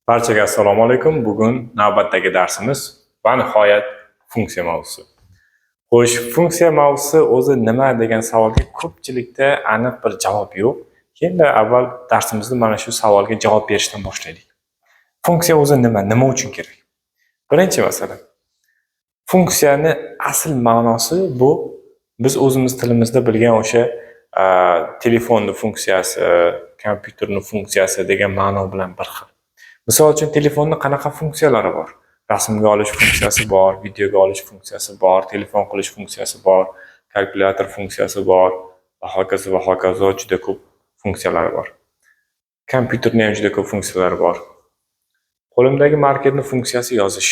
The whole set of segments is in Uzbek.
Barchaga assalomu alaykum. Bugun navbatdagi darsimiz va nihoyat funksiya mavzusi. Xo'sh, funksiya mavzusi o'zi nima degan savolga ko'pchilikda aniq bir javob yo'q. Kelinglar, avval darsimizni mana shu savolga javob berishdan boshlaylik. Funksiya o'zi nima? Nima uchun kerak? Birinchi masala. Funksiyani asl ma'nosi bu biz o'zimiz tilimizda bilgan o'sha telefonni funksiyasi, kompyuterni funksiyasi degan ma'no bilan bir xil. Misol uchun, telefonni qanaqa funksiyalari bor? Rasmga olish funksiyasi bor, videoga olish funksiyasi bor, telefon qilish funksiyasi bor, kalkulyator funksiyasi bor va hokazo va hokazo, juda ko'p funksiyalari bor. Kompyuterni ham juda ko'p funksiyalari bor. Qo'limdagi markerni funksiyasi yozish.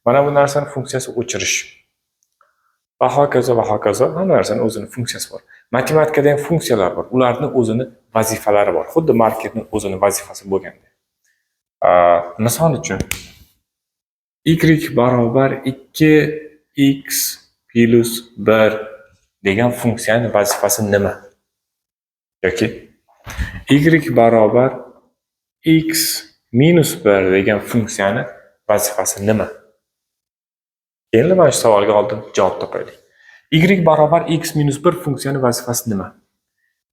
Mana bu narsani funksiyasi o'chirish. Va hokazo va hokazo, hamma narsani o'zini funksiyasi bor. Matematikada ham funksiyalar bor. Ularni o'zini vazifalari bor. Xuddi markerni o'zini vazifasi bo'lgandek. Misol uchun, y barobar 2x plyus 1 degan funksiyani vazifasi nima? Yoki y barobar x minus 1 degan funksiyani vazifasi nima? Endi mana shu savolga oldin javob topaylik. Y barobar x minus 1 funksiyani vazifasi nima?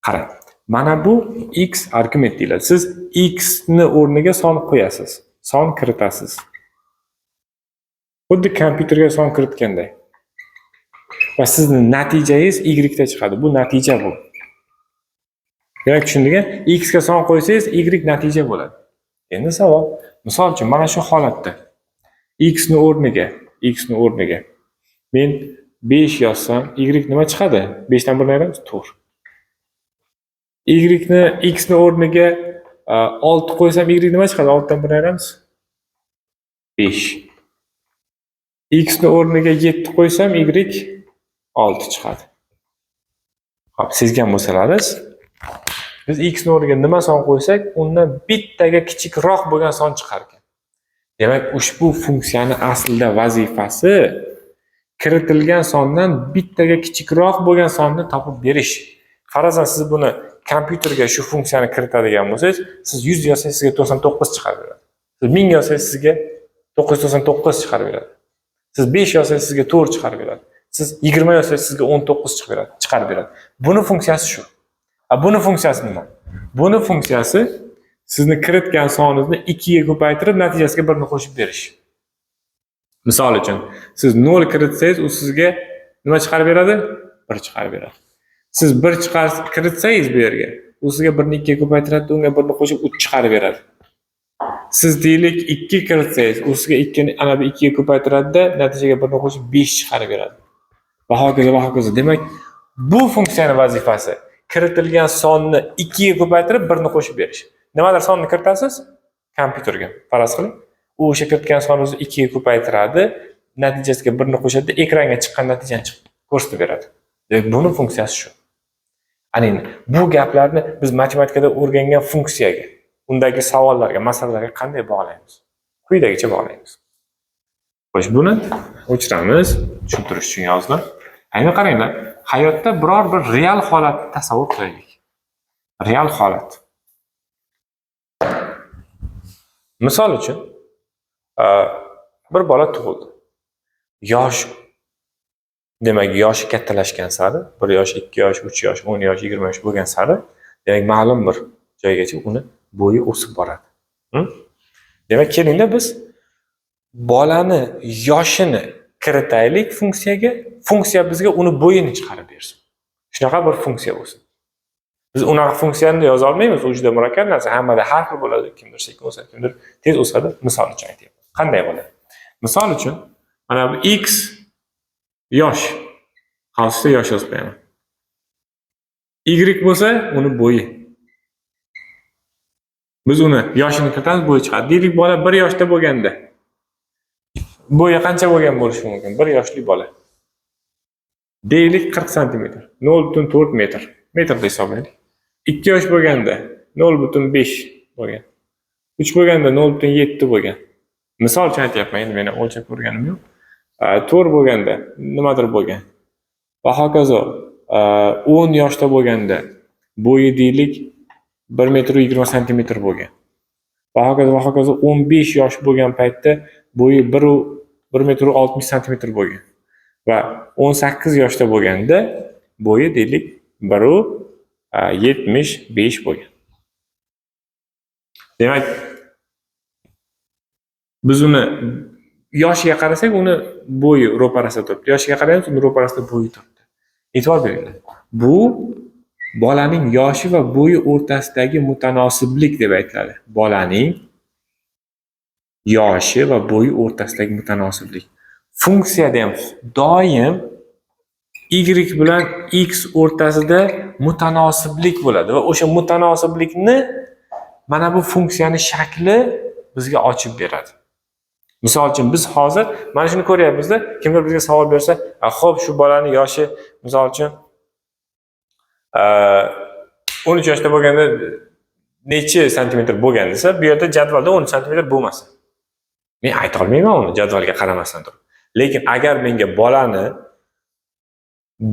Qarang, mana bu x argument deyiladi. Siz x ni o'rniga son qo'yasiz, son kiritasiz. Xuddi kompyuterga son kiritganday. Va sizni natijangiz y da chiqadi. Bu natija bu. Demak, tushundik? X ga son qo'ysangiz, y natija bo'ladi. Endi savol, misol uchun, mana shu holatda x ni o'rniga men 5 yozsam, y nima chiqadi? 5 dan 1 ayiramiz, 4. Y ni, x ni o'rniga 6 qo'ysam, y nima chiqadi? 6 dan 1 ayiramiz. 5. X ni o'rniga 7 qo'ysam, y 6 chiqadi. Xo'p, sezgan bo'lsalaringiz, biz x ni o'rniga nima son qo'ysak, undan bittaga kichikroq bo'lgan son chiqar ekan. Demak, ushbu funksiyani aslida vazifasi kiritilgan sondan bittaga kichikroq bo'lgan sonni topib berish. Farazan, siz buni kompyuterga shu funksiyani kiritadigan bo'lsangiz, siz 100 yozsangiz, sizga 99 chiqarib beradi. Siz 1000 yozsangiz, sizga 999 chiqarib beradi. Siz 5 yozsangiz, sizga 4 chiqarib beradi. Siz 20 yozsangiz, sizga 19 chiqib beradi, chiqarib beradi. Buni funksiyasi shu. A buni funksiyasi nima? Buni funksiyasi sizni kiritgan soningizni 2 ga ko'paytirib, natijasiga 1 ni qo'shib berish. Misol uchun, siz 0 kiritsangiz, u sizga nima chiqarib beradi? 1 chiqarib beradi. Siz 1 kiritsangiz bu yerga, u sizga 1 ni 2 ga ko'paytiradi, unga 1 ni qo'shib 3 chiqarib beradi. Siz, deylik, 2 kiritsangiz, u sizga 2 ni ana bu 2 ga ko'paytiradi-da, natijaga 1 ni qo'shib 5 chiqarib beradi. Va hokazo va hokazo. Demak, bu funksiyani vazifasi kiritilgan sonni 2 ga ko'paytirib, 1 ni qo'shib berish. Nimadir sonni kiritasiz kompyuterga, faraz qiling. U o'sha kiritgan soningizni 2 ga ko'paytiradi, natijasiga 1 ni qo'shadi, ekranga chiqqan natijani ko'rsatib beradi. Demak, buni funksiyasi shu. Ana endi bu gaplarni biz matematikada o'rgangan funksiyaga, undagi savollarga, masalalarga qanday bog'laymiz? Quyidagicha bog'laymiz. Xo'sh, buni o'chiramiz, tushuntirish uchun yozdim. Endi qaranglar, hayotda biror bir real holatni tasavvur qilaylik. Real holat. Misol uchun, bir bola tug'ildi. Yosh, demak, yoshi kattalashgan sari, 1 yosh, 2 yosh, 3 yosh, 10 yosh, 20 yosh bo'lgan sari, demak, ma'lum bir joygacha uni bo'yi o'sib boradi. Demak, kelinglar, biz bolani yoshini kiritaylik funksiyaga, funksiya bizga uni bo'yini chiqarib bersin. Shunaqa bir funksiya bo'lsin. Biz unaqa funksiyani yoza olmaymiz, u juda murakkab narsa, hammada har xil bo'ladi, kimdir sekin o'sadi, kimdir tez o'sadi. Misol uchun aytyapman. Qanday bo'ladi? Misol uchun, mana bu x yosh. Qavsda yosh yozib qo'yaman. Y bo'lsa uni bo'yi. Biz uni yoshini kiritamiz, bo'yi chiqadi. Deylik, bola 1 yoshda bo'lganda bo'yi qancha bo'lgan bo'lishi mumkin? 1 yoshli bola. Deylik, 40 santimetr, 0,4 metr. Metrda hisoblaylik. 2 yosh bo'lganda 0,5 bo'lgan. 3 bo'lganda 0,7 bo'lgan. Misol uchun aytyapman, endi meni o'lchab ko'rganim yo'q. 4 bo'lganda nimadir bo'lgan. Va hokazo, 10 yoshda bo'lganda bo'yi, deylik, 1 metr 20 santimetr bo'lgan. Va hokazo, va hokazo 15 yosh bo'lgan paytda bo'yi 1 metr 60 santimetr bo'lgan. Va 18 yoshda bo'lganda bo'yi deylik 1,75 bo'lgan. Demak, biz uni yoshiga qarasak, uni bo'yi ro'parasida turibdi. Yoshiga qaraymiz, uni ro'parasida bo'yi turibdi. E'tibor beringlar. Bu bolaning yoshi va bo'yi o'rtasidagi mutanosiblik deb aytiladi. Bolaning yoshi va bo'yi o'rtasidagi mutanosiblik. Funksiyada ham doim y bilan x o'rtasida mutanosiblik bo'ladi va o'sha mutanosiblikni mana bu funksiyani shakli bizga ochib beradi. Misol uchun biz hozir mana shuni ko'ryapmizda, kimdir bizga savol bersa, "Xo'p, shu bolaning yoshi misol uchun 13 yoshda bo'lganda necha santimetr bo'lgan" desa, bu yerda jadvalda 13 santimetr bo'lmasa. Men ayta olmayman uni jadvalga qaramasdan turib. Lekin agar menga bolani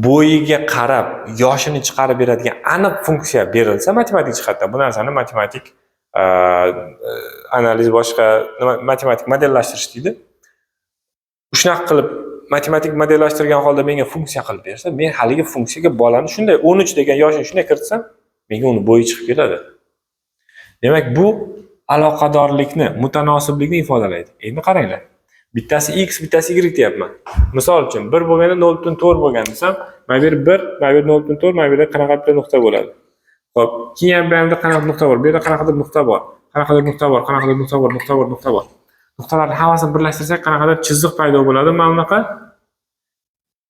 bo'yiga qarab yoshini chiqarib beradigan aniq funksiya berilsa matematik jihatdan, bu narsani matematik analiz, boshqa matematik modellashtirish deydi. Shunaqa qilib matematik modellashtirgan holda menga funksiya qilib bersa, men haligi funksiyaga bolani shunday 13 degan yoshini shunday kiritsam, menga uni bo'yi chiqib keladi. Demak, bu aloqadorlikni, mutanosiblikni ifodalaydi. Endi qaranglar. Bittasi x, bittasi y deyapman. Misol uchun 1 bo'lganda 0.4 bo'lgan desam, mana bu yer 1, mana bu yer 0.4, mana bu yerda qanaqa bitta nuqta bo'ladi. Xo'p, keyin bu yerda qanaqa nuqta bor? Bu yerda qanaqadir nuqta bor. Qanaqadir nuqta bor, qanaqadir nuqta bor, nuqta bor, nuqta bor. Nuqtalarni hammasini birlashtirsak qanaqadir chiziq paydo bo'ladi. Mana bunaqa.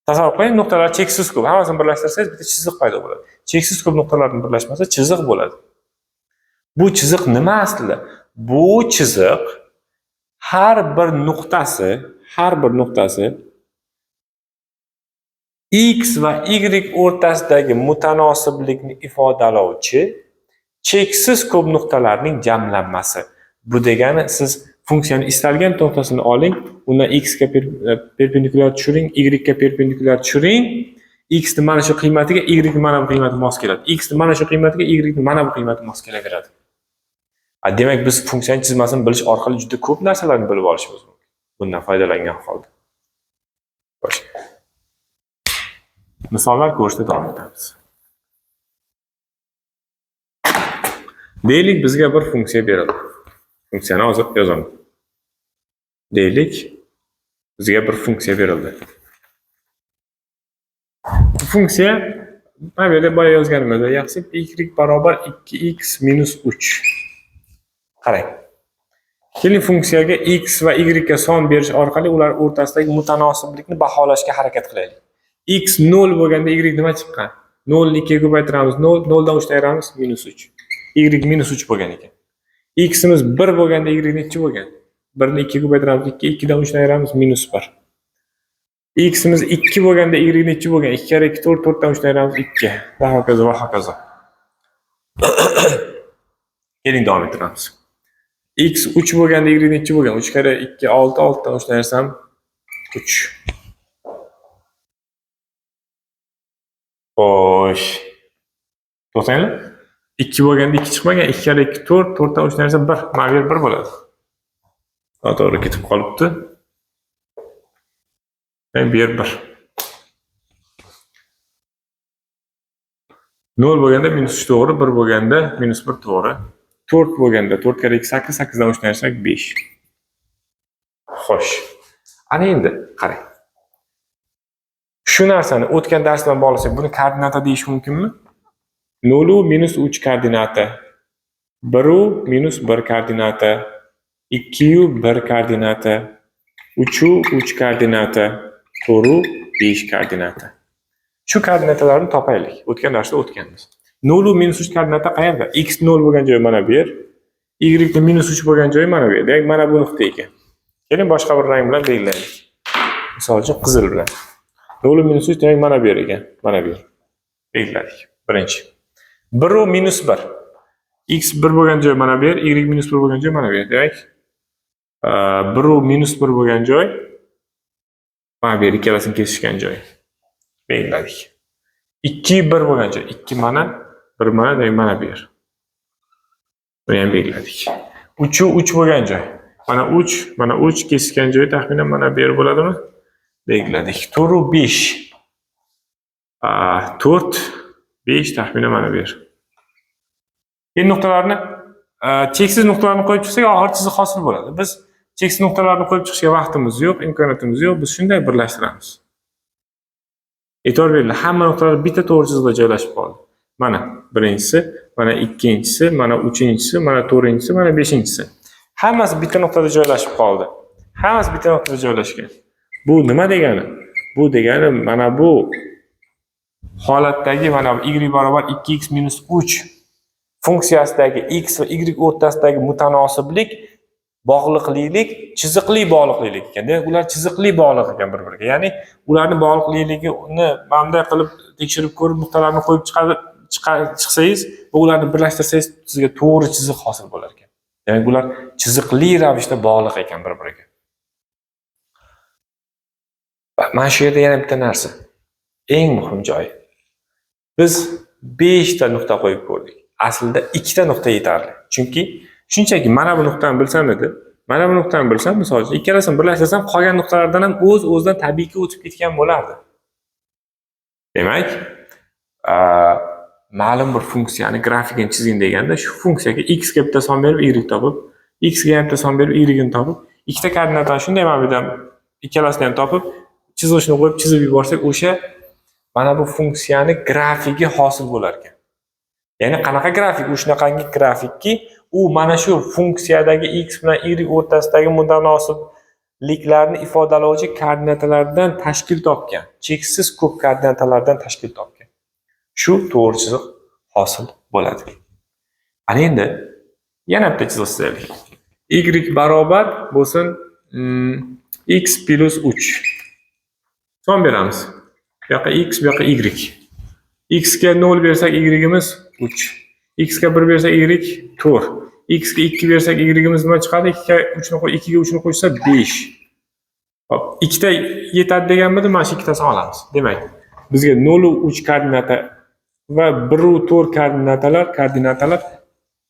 Tasavvur qiling, nuqtalar cheksiz ko'p. Hammasini birlashtirsangiz bitta chiziq paydo bo'ladi. Cheksiz ko'p nuqtalarning birlashmasi chiziq bo'ladi. Bu chiziq nima aslida? Bu chiziq har bir nuqtasi x va y o'rtasidagi mutanosiblikni ifodalovchi cheksiz ko'p nuqtalarning jamlanmasi. Bu degani siz funksiyani istalgan nuqtasini oling, undan x ga perpendikulyar tushiring, y ga perpendikulyar tushiring, x ni mana shu qiymatiga y ni mana bu qiymati mos keladi. X ni mana shu qiymatiga y ni mana bu qiymati mos kelaveradi. Demak, biz funksiyani chizmasini bilish orqali juda ko'p narsalarni bilib olishimiz mumkin. Bundan foydalangan holda. Xo'sh. Misollar ko'rishda davom etamiz. Deylik, bizga bir funksiya berildi. Funksiyani hozir yozaman. Deylik, bizga bir funksiya berildi. Bu funksiya mana bu yerda boya yozganimizda yaxshi y barobar 2x minus 3. Qarang. Keling, funksiyaga x va y ga son berish orqali ular o'rtasidagi mutanosiblikni baholashga harakat qilaylik. X 0 bo'lganda y nima chiqqan? 0 ni 2 ga ko'paytiramiz, 0, 0 dan 3 ni ayiramiz, minus 3. Y minus 3 bo'lgan ekan. X'imiz 1 bo'lganda y nechi bo'lgan? 1 ni 2 ga ko'paytiramiz, 2, 2 dan 3 ni ayiramiz, minus 1. X'imiz 2 bo'lganda y nechi bo'lgan? 2 kare 2 4, 4 dan 3 ni ayiramiz, 2. Va hokazo, va hokazo. Keling, davom ettiramiz. X 3 bo'lganda y nechi bo'lgan? 3 kare 2 6, 6 dan 3 ni ayirsam 3. Xo'sh. To'xtanglar. 2 bo'lganda 2 chiqmagan, 2 kare 2 4, 4 dan 3 ni ayirsam 1. Mana bu yer 1 bo'ladi. Noto'g'ri ketib qolibdi. Bu yer 1. 0 bo'lganda minus 3 to'g'ri, 1 bo'lganda minus 1 to'g'ri. 4 bo'lganda 4 kare 2 8, 8 dan 3 ni ayirsak 5. Xo'sh. Ana endi qarang. Shu narsani o'tgan dars bilan bog'lasak, buni koordinata deyish mumkinmi? 0 minus 3 koordinata, 1 minus 1 koordinata, 2 1 koordinata, 3 3 koordinata, 4 5 koordinata. Shu koordinatalarni topaylik. O'tgan darsda o'tganmiz. 0 minus 3 koordinata qayerda? X 0 bo'lgan joyi mana bu yer, Y minus 3 bo'lgan joyi mana bu yer. Demak, mana bu nuqta ekan. Keling, boshqa bir rang bilan belgilaylik. Misol uchun qizil bilan. 0 minus 3 demak mana bu yer ekan. Mana bu yer. Belgiladik. Birinchi. 1 minus 1. X 1 bo'lgan joy mana bu yer, Y minus 1 bo'lgan joy mana bu yer. Demak, 1 minus 1 bo'lgan joy mana bu yer, ikkalasini kesishgan joy. Belgiladik. 2 1 bo'lgan joy. 2 mana, 1 mana, demak mana bu yer. Buni ham belgiladik. 3 3 bo'lgan joy. Mana 3, mana 3 kesishgan joyi taxminan mana bu yer bo'ladimi? Belgiladik. 4 u 5. 4, 5 taxminan mana bu yer. Endi nuqtalarni cheksiz nuqtalarni qo'yib chiqsak, oxir chiziq hosil bo'ladi. Biz cheksiz nuqtalarni qo'yib chiqishga vaqtimiz yo'q, imkoniyatimiz yo'q. Biz shunday birlashtiramiz. E'tibor beringlar, hamma nuqtalar bitta to'g'ri chiziqda joylashib qoldi. Mana birinchisi, mana ikkinchisi, mana uchinchisi, mana to'rtinchisi, mana beshinchisi. Hammasi bitta nuqtada joylashib qoldi. Hammasi bitta nuqtada joylashgan. Bu nima degani? Bu degani mana bu holatdagi mana y barobar 2x minus 3 funksiyasidagi x va y o'rtasidagi mutanosiblik, bog'liqlilik chiziqli bog'liqlilik ekan. Demak, ular chiziqli bog'liq ekan bir-biriga. Ya'ni ularni bog'liqliligini mana bunday qilib tekshirib ko'rib nuqtalarni qo'yib chiqsangiz va ularni birlashtirsangiz sizga to'g'ri chiziq hosil bo'lar ekan. Demak, ular chiziqli ravishda bog'liq ekan bir-biriga. Mana shu yerda yana bitta narsa. Eng muhim joyi. Biz 5 ta nuqta qo'yib ko'rdik. Aslida 2 ta nuqta yetarli. Chunki shunchaki mana bu nuqtani bilsam edi, mana bu nuqtani bilsam, misol uchun ikkalasini birlashtirsam, qolgan nuqtalardan ham o'z-o'zidan tabiiyki o'tib ketgan bo'lardi. Demak, ma'lum bir funksiyani grafikini chizing deganda shu funksiyaga x ga bitta son berib y topib, x ga ham bitta son berib y ni topib, ikkita koordinatani shunday mana bu yerdan ikkalasini ham topib, chizg'ichni qo'yib chizib yuborsak, o'sha mana bu funksiyani grafigi hosil bo'lar ekan. Ya'ni qanaqa grafik? U shunaqangi grafikki, u mana shu funksiyadagi x bilan y o'rtasidagi mutanosibliklarni ifodalovchi koordinatalardan tashkil topgan, cheksiz ko'p koordinatalardan tashkil topgan. Shu to'g'ri chiziq hosil bo'ladi. Ana endi yana bitta chiziq chizaylik. Y barobar bo'lsin x plus 3. Son beramiz. Bu yoqqa x, bu yoqqa y. X ga 0 bersak y'imiz 3. X ga 1 bersak y 4. X ga 2 bersak y'imiz nima chiqadi? 2 ga 3 ni 2 ga 3 ni qo'shsa 5. Hop, ikkita yetadi deganmidi? Mana shu ikkitasini olamiz. Demak, bizga 0 va 3 koordinata va 1 va 4 koordinatalar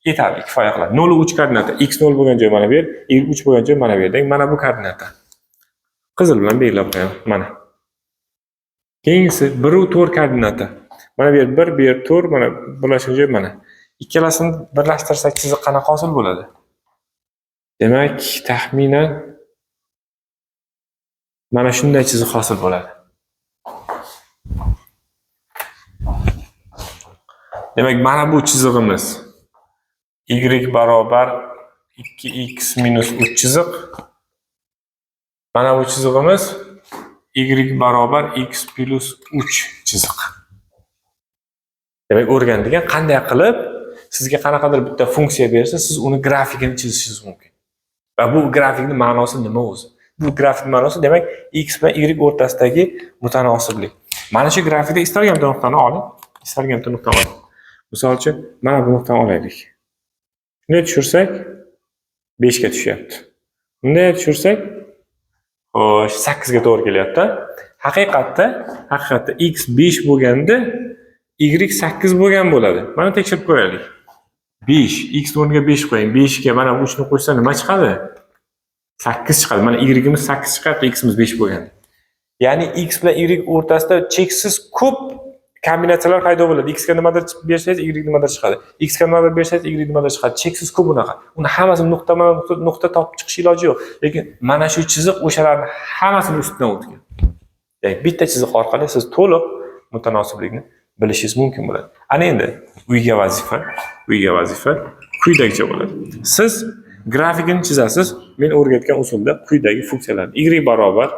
yetarli, kifoya qiladi. 0 va 3 koordinata, x 0 bo'lgan joy mana bu yer, y 3 bo'lgan joy mana bu yer. Demak, mana bu koordinata. Qizil bilan belgilab qo'yaman. Mana. Keyingisi 1 va 4 koordinata. Mana bu yer 1, bu yer 4, mana birlashgan joy mana. Ikkalasini birlashtirsak chiziq qanaqa hosil bo'ladi? Demak, taxminan mana shunday chiziq hosil bo'ladi. Demak, mana bu chizig'imiz y barobar 2x minus 3 chiziq. Mana bu chizig'imiz y barobar x plus 3 chiziq. Demak, o'rgandik qanday qilib sizga qanaqadir bitta funksiya bersa, siz uni grafikini chizishingiz mumkin. Va bu grafikning ma'nosi nima o'zi? Bu grafikning ma'nosi demak x bilan y o'rtasidagi mutanosiblik. Mana shu grafikda istalgan bitta nuqtani oling, istalgan bitta nuqtani oling. Misol uchun, mana bu nuqtani olaylik. Shunday tushirsak 5 ga tushyapti. Bunday tushirsak, xo'sh, 8 ga to'g'ri kelyapti. Haqiqatda x 5 bo'lganda y 8 bo'lgan bo'ladi. Mana tekshirib ko'raylik. 5, x o'rniga 5 qo'ying. 5 ga mana bu 3 ni qo'shsa nima chiqadi? 8 chiqadi. Mana y'imiz 8 chiqadi, x'imiz 5 bo'lganda. Ya'ni x bilan y o'rtasida cheksiz ko'p kombinatsiyalar paydo bo'ladi. X ga nimadir bersangiz, y nimadir chiqadi. X ga nimadir bersangiz, y nimadir chiqadi. Cheksiz ko'p bunaqa. Uni hammasini nuqta topib chiqish iloji yo'q. Lekin mana shu chiziq o'shalarni hammasini ustidan o'tgan. Ya'ni bitta chiziq orqali siz to'liq mutanosiblikni bilishingiz mumkin bo'ladi. Ana endi uyga vazifa quyidagicha bo'ladi. Siz grafikini chizasiz. Men o'rgatgan usulda quyidagi funksiyalarni y barobar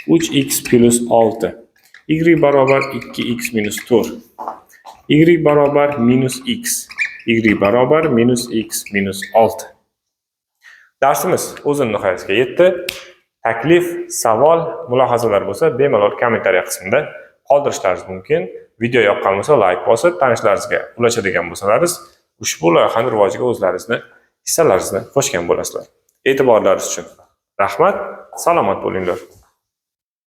3x plus 6, y barobar 2x minus 4, y barobar minus x, y barobar minus x minus 6. Darsimiz o'zini nihoyasiga yetdi. Taklif, savol, mulohazalar bo'lsa, bemalol kommentariya qismida qoldirishlaringiz mumkin. Video yoqqan bo'lsa, like bosib, tanishlaringizga ulashadigan bo'lsalaringiz, ushbu loyihaning rivojiga o'zlaringizni hissalaringizni qo'shgan bo'lasizlar. E'tiborlaringiz uchun rahmat, salomat bo'linglar.